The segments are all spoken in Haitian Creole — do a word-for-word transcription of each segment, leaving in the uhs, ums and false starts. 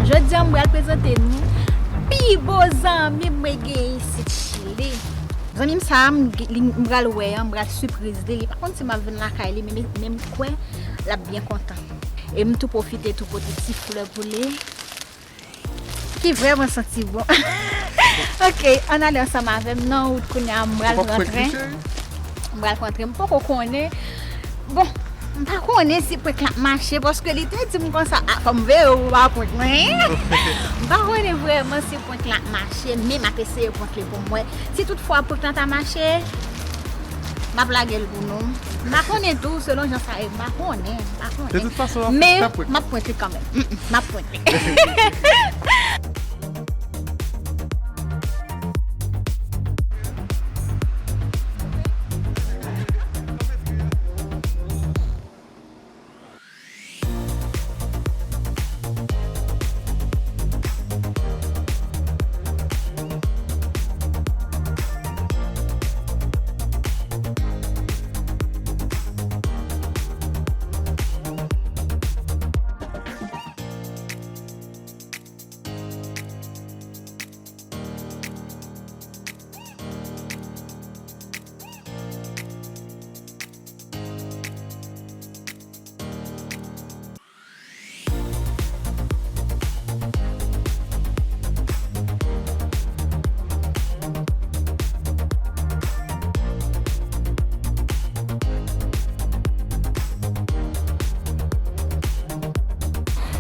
Jodi a, m pral prezante nou pi bo zanmi mwen gen isit Chili. Zanmi m sa a, m, li, m pral wè an, m pral sipriz li. Li pa konn si m ap vin lakay li, men, men, men m kwè l ap byen kontan. E m tou pwofite tou pote ti flè pou li. Ki vrèman santi bon. Ok, ann ale ansanm avè m nan wout kounye a, m pral rantre. M pral rantre, m poko konnen. Bon, m pa konnen si prank la ap mache, paske li te di m konsa, ah, fò m veye w pa prank mwen. M pa konnen vrèman si prank la ap mache, men m ap eseye prank li pou m wè. Si toutfwa prank la ta mache, m ap lage l pou nou. M pa konnen tou, selon jan sa ye, m pa konnen, m pa konnen. De tout fason, w ap prank li kanmenm. Men, m ap prank li kanmenm. Mm, mm, m ap prank li.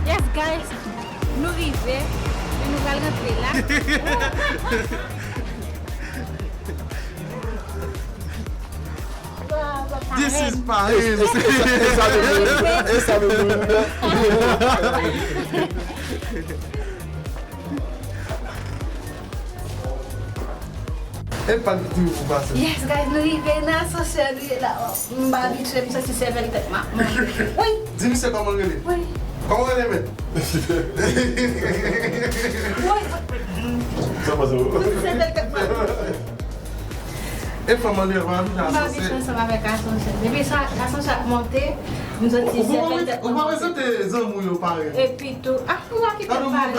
Yes, guys, nou rive, men nou pral rantre la. This is Paris. E sa, e sa, e sa menm, wi. E pa di pou pase. Yes, guys, nou rive nan asansè, nou ye la. M pa abitye, m santi sèvèl tèt m ap monte. Wi. Di misye kòman l rele. Wi. Kòman w rele, men? Wi. Sa pase, wi. M santi sèvèl tèt m ap monte. E fanm anlè, w pa abitye asansè. M pa abitye ansanm avèk asansè. Depi sa, asansè ap monte, m santi sèvèl tèt m ap monte. Ou pa prezante zanmi w yo parèy. Epi tou, ah, ou pa kite m pale.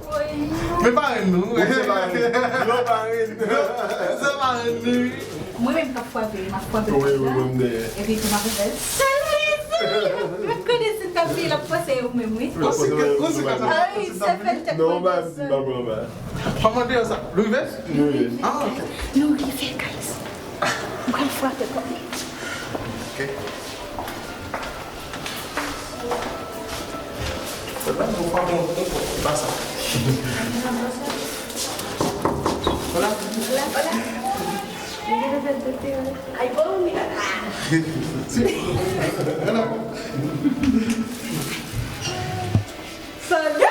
Wi. Men parenn nou. Wi, se parenn. Gran parenn. Se parenn li. Mwen menm k ap frape, m ap frape. Wi, wi, mwen m dèyè. Epi tou m ap fè, "Salut, salut." M konnen si l t ap vini, l ap panse e ou menm, wi. Ou si ke, ou si ke sa. Ay, se fè l tèt mwen desann. Non, m pa di, m pa pran mal. Kòman deyò sa? Nou rive? Nou rive. Ah, ok. Nou rive, guys. M pral frape kò m. Ok. Hola, no vamos, no pasa. Hola. Hola, hola. Ay, puedo mirar. Sí. Hola. Salut.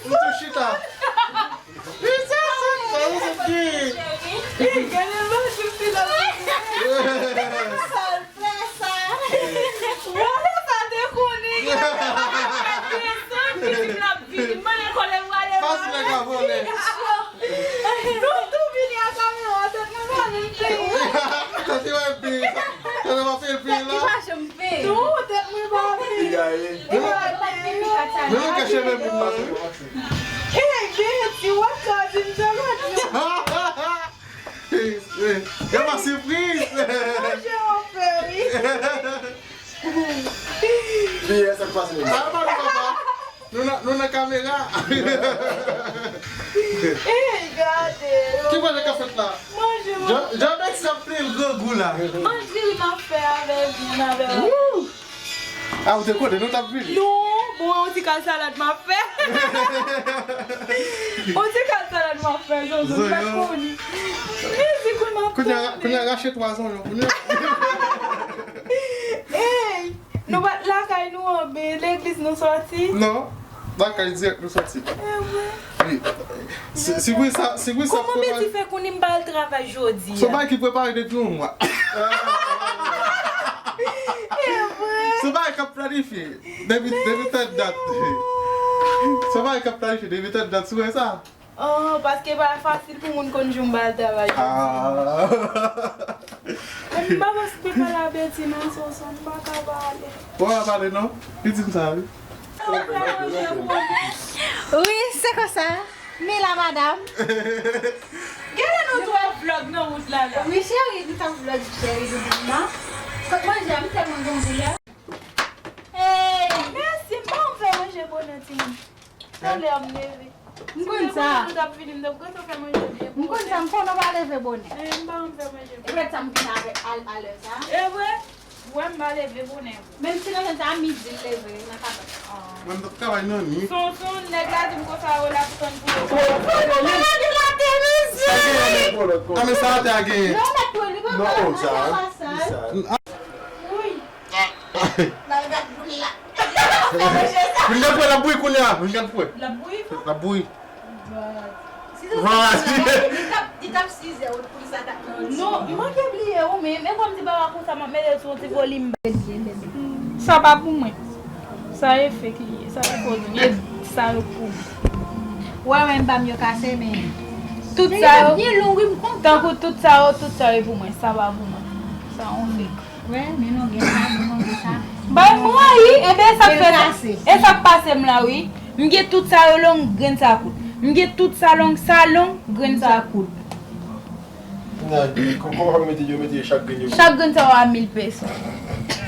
Ou tou chita. Gade manzè fi la. Sa l fè sa. Wala sa te konnen. Desann, pitit la ap vini. Mande kòlè m prale. Pas nèg la vòlè. Nou tou vini ak kamyon an, tèt mwen pa menm peye. Tèt mwen peye. Tèt mwen pa peye, peye la. Tèt ki pa janm peye. Non, tèt mwen pa peye. Piga ye. E pa, e pa pipi kaka. Men nou ka cheve moun nan, wi. Hey, gen ti wòk ka di m sa gòt nou. Hey, hey. Gen pa sipriz. Manje w ap fè, wi. Piyè, sa k pase menm? Sa pa nou, papa. Nou nan, nou nan kamera. Ey, gade yo. Ki manje k ap fèt la? Manje, manje. Jan, jan Bèks ap plen grangou la. Manje li m ap fè avèk moun avè. Wouh! Ah, ou te konnen nou t ap vini? Non, bon, yon ti kal salad m ap fè. Yon ti kal salad m ap fè, zonzon, m pa t konnen. Mezi, kounya m ap konnen. Kounye a, kounye a rache twa zonyon, kounye a. Ey! Nou pa t lakay nou an, men legliz nou sòti? Non, lakay dirèk nou sòti. Evre? Wi. Si, si wi sa, si wi sa. Kòman Medi fè konnen m pa al travay jodi a? Se yon bagay ki prepare depi yon mwa. Evre? Se yon bagay k ap planifye depi, depi tèt dat. Se yon bagay k ap planifye depi tèt dat, si w wè sa. Oh, paske pa fasil pou moun konn jou m pa al travay jodi. Ah. M pa panse m pale a Betty non, Sonson, m pa ka pale. Ou pa pale non? Li di m sa, wi. Wi, se konsa. Mi la, madam. Genlè nou tou ap vlog nan wout la, la. Wi, cheri, nou t ap vlog, cheri, doudou m nan. Kot manje a, m tèlman gen gou la. Hey! Mèsi, m pa konn fè manje bonè, timoun. Talè m leve. M konn sa. Si nou t ap vini, m t ap gentan fè manje byen bonè. M konn sa, m konnen w pa leve bonè. Eh, m pa konn fè manje bonè. E poutèt sa m vin avèk al, alè sa. E vre? Wè, m pa leve bonè vre. Menm si nan jan sa, a midi l leve, nan katòz. Mwen, m t ap travay nan nwit. Sonson, nèg la di m konsa, yo la pou tann pou yo. Sa gen la te, mesye! Sa gen la te, mesye! Ah, men sa a te a genyen. Non, mèt pou li pa. Non, sa, sa. Wi. Vin gad poul la. Vin gad poul, l ap bouyi kounye a. Vin gad poul. L ap bouyi? L ap bouyi. Li t ap, li t ap sizè w pou li sa t ap nan. Non, m manke bliye ou menm. E kòm ti bagay konsa, m ap mete l sou yon ti volim. Sa pa pou mwen. Sa e fake li ye. Sa e poz li ye. Sa yo pou mwen. Wè, wè, m pa m yo kase, men. Tout sa yo, tankou tout sa yo, tout sa yo e pou mwen. Sa pa pou mwen. Sa yon fake. Wè, men non, gen sa, men non, gen sa. Bay mwen, wi, enben, e sa k fè sa. E sa k pase m la, wi. M gen tout sa yo long, grenn sa kout. M gen tout sa long, sa long, grenn sa kout. Kòman yo mete yo, mete chak grenn yo? Chak grenn sa yo a mil peso.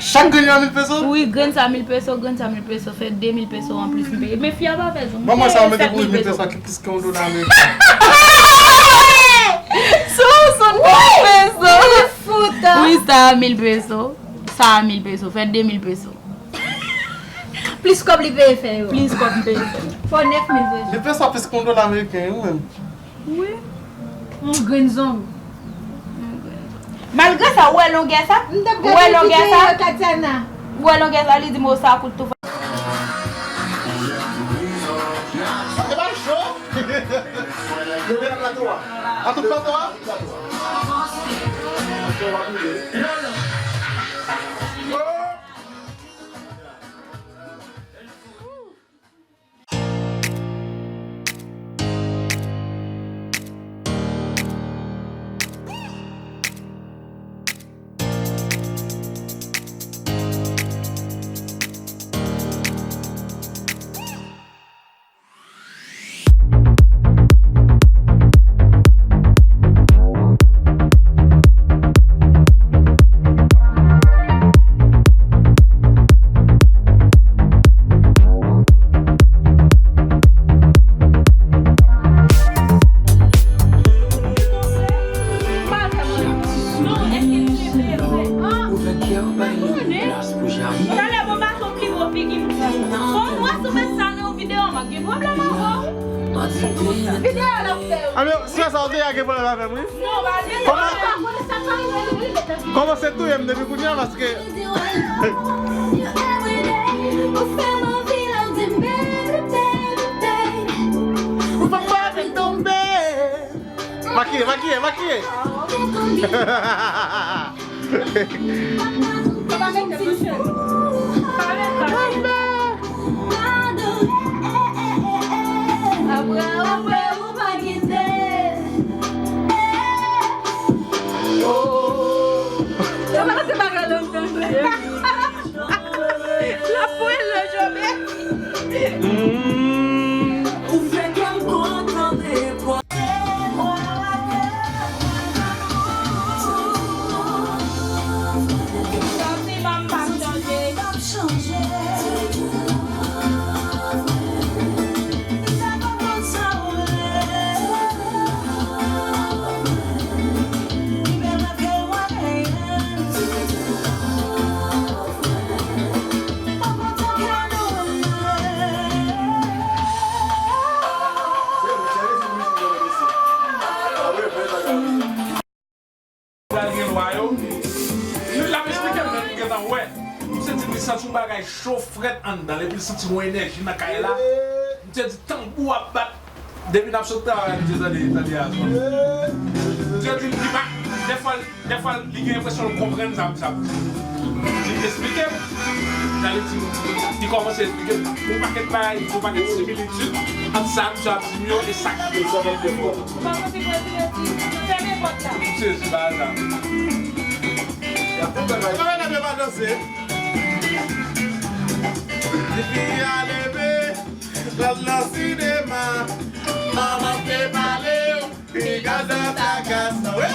Chak grenn yo a mil peso? Wi, grenn sa mil peso, grenn sa mil peso, fè de mil peso anplis m peye. Men fi a pa fè zong. Ban mwen sa yo mete pou mil peso ki plis ke yon dola ameriken. Sou, sou mil peso. Wi, sa a mil peso. Sa a mil peso, fè de mil peso. Plis kòb li peye fè yo. Plis kòb li peye fè. Fò nèf mil peso. Mil peso a plis ke yon dola ameriken, wi, menm. Wi. Yon grenn zong. Malgre sa, ou wè longè sa? Ou wè longè sa? Ou wè longè sa, li di m, o, sa kout tou. E pa cho? Yo gen nan plato a. Nan tout plato a? Talè bon baton pli gwo figi m. Bon, m wè sou met sa nan yon videyo, m ap gen pwoblèm avè w. Videyo l ap fè yo. Anben, sè sa w te a gen pwoblèm avè m, wi. Non, pa gen pwoblèm. Kòman, kòmanse touye m depi kounye a, paske. Ou fè m anvi lè w di m, baby, baby, baby. Ou fè m anvi tonbe. Makiye, makiye, makiye. Apre, apre, ou pa kite. Yo pa se bagay lòt nan. La foule le jobe. Ou fè kè m kontan de pwa. Santiman m p ap chanje. Pral gen lwa yo. L ap esplike m, men m gentan wè. M santi, m santi yon bagay cho frèt anndan l, epi l santi yon enèji nan kay la. M te di tanbou ap bat. Depi n ap sot travay, m te tande, tande a zòn. M te di, li pa, dèfwa, dèfwa, li gen enpresyon l konprann sa m, sa m di. Li eksplike m. Jan li di m, li kòmanse eksplike m yon pakèt bagay, yon pakèt similitid ant sa misye ap di m yo e sa k gen pou fèt. Ou pa santi prezidenti? Fèmen pòt la. M sezi bagay sa. Y ap fè bagay. Epa medam yo pa danse. Tifi a leve, l al nan sinema. Manman te pale w. Piga Santa Casa, wi!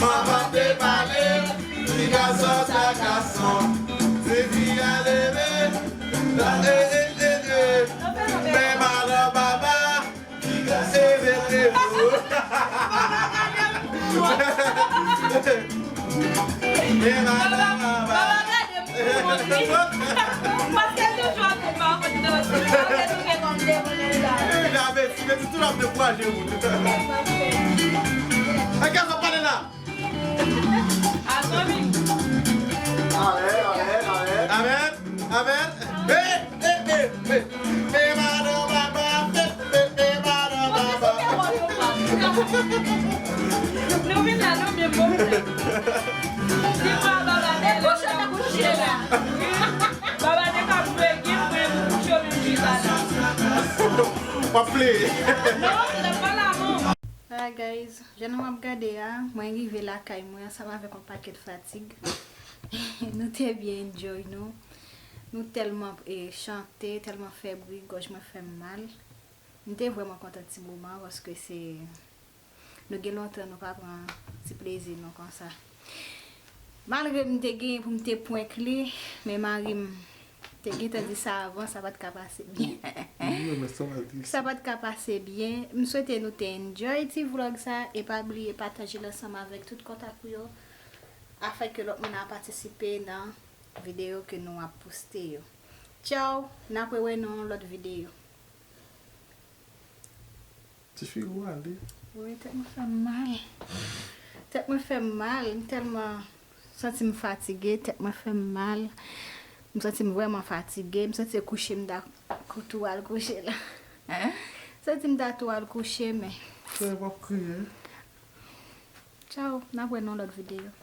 Manman te pale, piga Santa Casa. Se fi a leve, la, eh, eh, eh, eh. Men madan papa, Amèn, amèn, amèn. Hey, hey, hey, hey. Pe madan papa, pe, pe, pe madan papa. Nou vin la, nou vin bon. Di mwen baba te la, kouche la, kouche la. Baba te ka jwe gim, mwen kouche, mwen chita la. W ap pleye. Non, se pa la, non. Alright guys, jan nou ap gade a, mwen rive lakay mwen ansanm avèk yon pakèt fatig. Nou te byen enjoy nou. Nou tèlman, eh, chante, tèlman fè bri, gòj mwen fè m mal. M te vrèman kontan ti moman paske se, nou gen lontan nou pa pran ti plezi nou konsa. Malgre m te genyen pou m te prank li, men mari m te gentan di sa avan, sa pa t ka pase byen. Wi, men sa va di. Sa pa t ka pase byen. M swete nou te enjoy ti vlog sa e pa bliye pataje l ansanm avèk tout kontak ou yo afin ke lòt moun a patisipe nan videyo ke nou ap poste yo. Tchaw, n ap rewè nan yon lòt videyo. Tifi ou ale. Wi, tèt mwen fè m mal. Tèt mwen fè m mal. M tèlman santi m fatige, tèt mwen fè m mal. M santi m vrèman fatige. M santi se kouche m ta kou-, tou al kouche la. M santi m ta tou al kouche, men. Fè w ap kriye. Tchaw, n ap wè nan lòt videyo.